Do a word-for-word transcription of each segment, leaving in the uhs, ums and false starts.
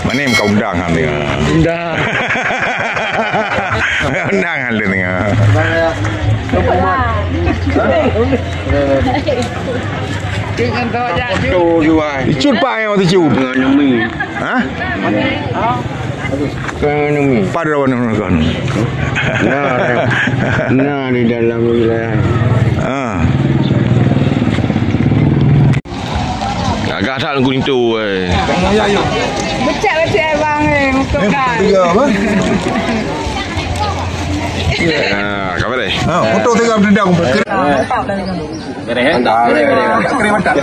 Mana yang kau undang hal ni? Undang. Undang hal ni. Icut pak yang waktu icut. Dengan nemi. Ha? Dengan nemi. Pada lawan kan. Nah, nah di dalam wilayah. Ha. Gagah that Teungku Linto, eh. Ya, ya. Becek-becek abang, eh, muka kan. Tiga apa? Ha, kabar deh. Ha, foto tiga berdendang. Mantap, mantap. Mantap.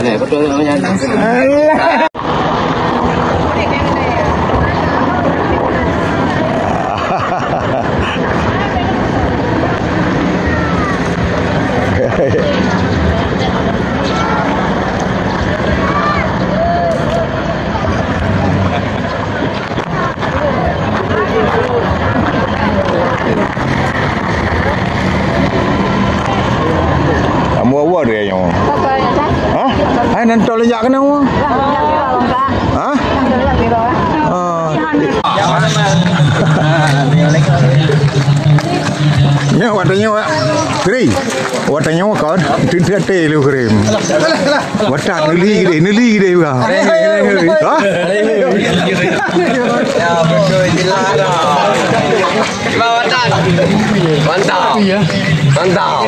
Ni, betul namanya. Kamu awal dia nyoe. Ha? Hai, nantol jak kena wa. Ha? Ah. Nyoe watèe nyoe, Kri. Watèe nyoe kon, teuntèe lu Kri. Watak neuli gede, neuli gede juga. Ha? Ya, betul, jelas dah. Mantap. Mantap.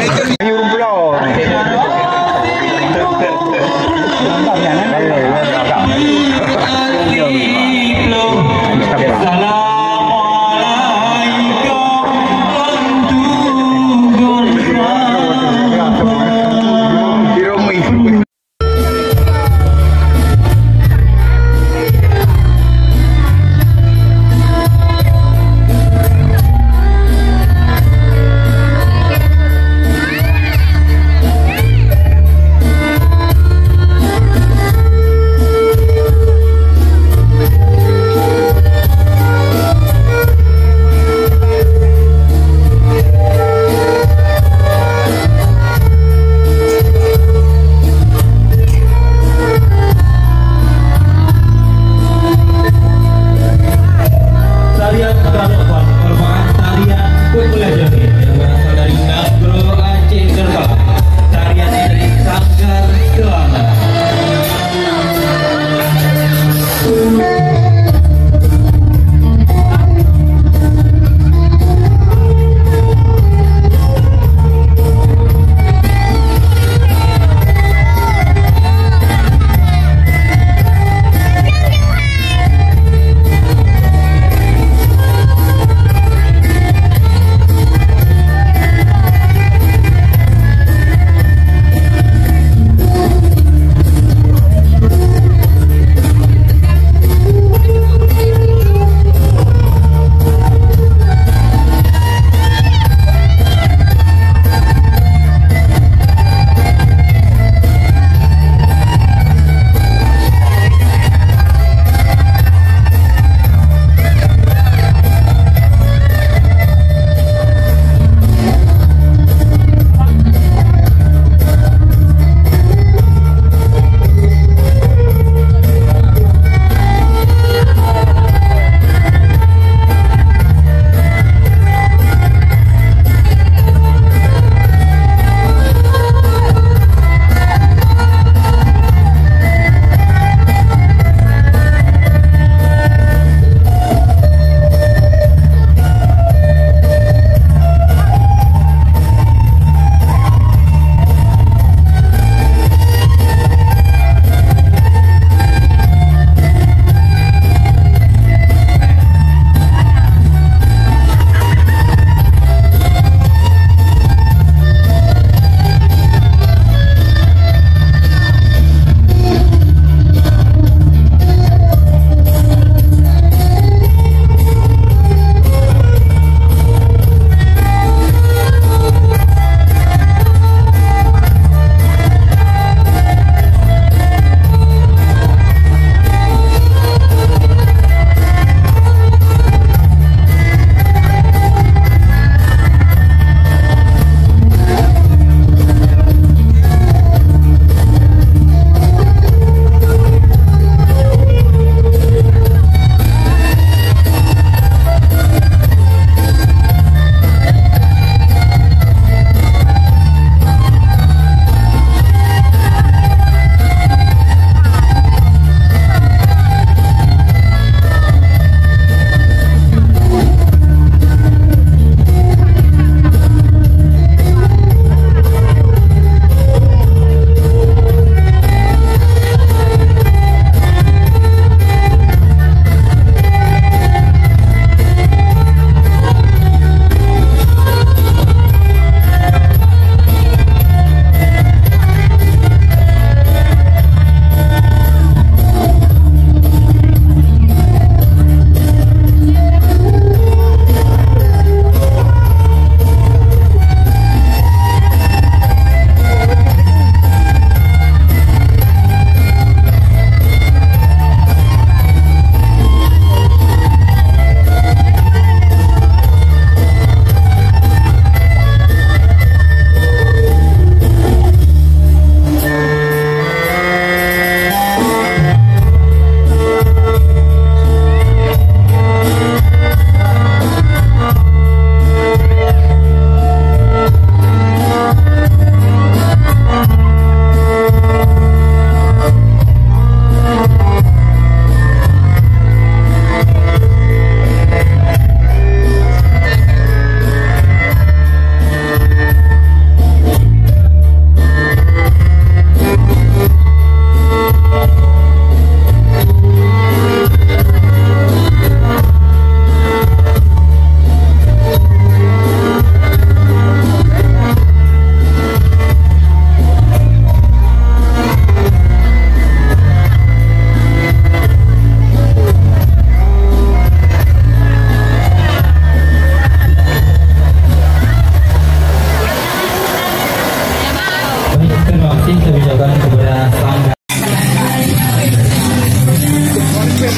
Hmm.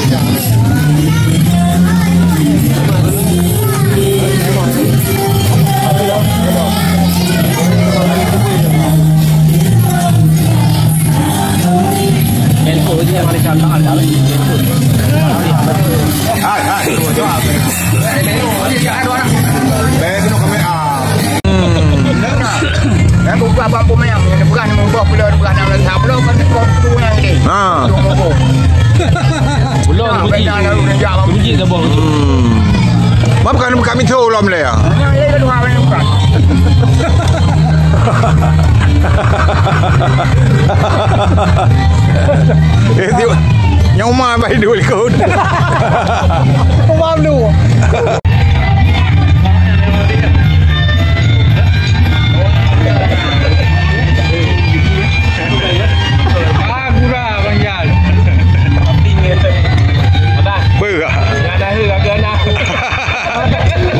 Kan buka bang pemain, yang bukan mubah pula, bukan nak letak pula, kan kau tu yang ini. Ha. Tu mubah. Belum, ha, uji. Benar, lalu dia jawab. Uji dah, bang. Hmm. Maaf, kan buka pintu belum le ya? Yang lain dua orang bukan. Eh, tiup. Nyawa baik dulu ikut. Maaf dulu. Ah, gura, Bang Jal. Abang. Beurah. Dah dah, dah, dah.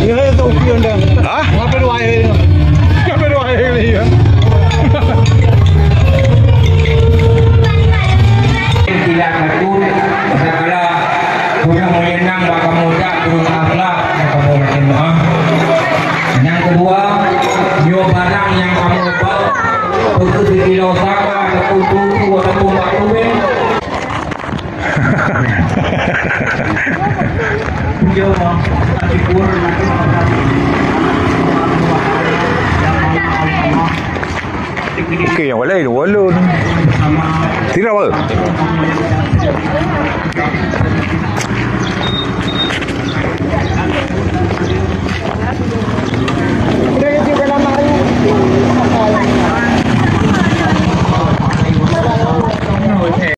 Ya, itu ukiran dah. Hah? Ngapa dua hari? Ngapa dua hari ni, ya? Tidak takut, segala Kurang meunyenang bak kamoe, jak kurang akhlak bak kamoe, macam tu, ha. Nyang keudua, nyoe barang nyang kamoe ba, peue keuh sikilo saka ataupun tutu ataupun bak tubeng. Oke, nyang walai dua lôn. Sira apa?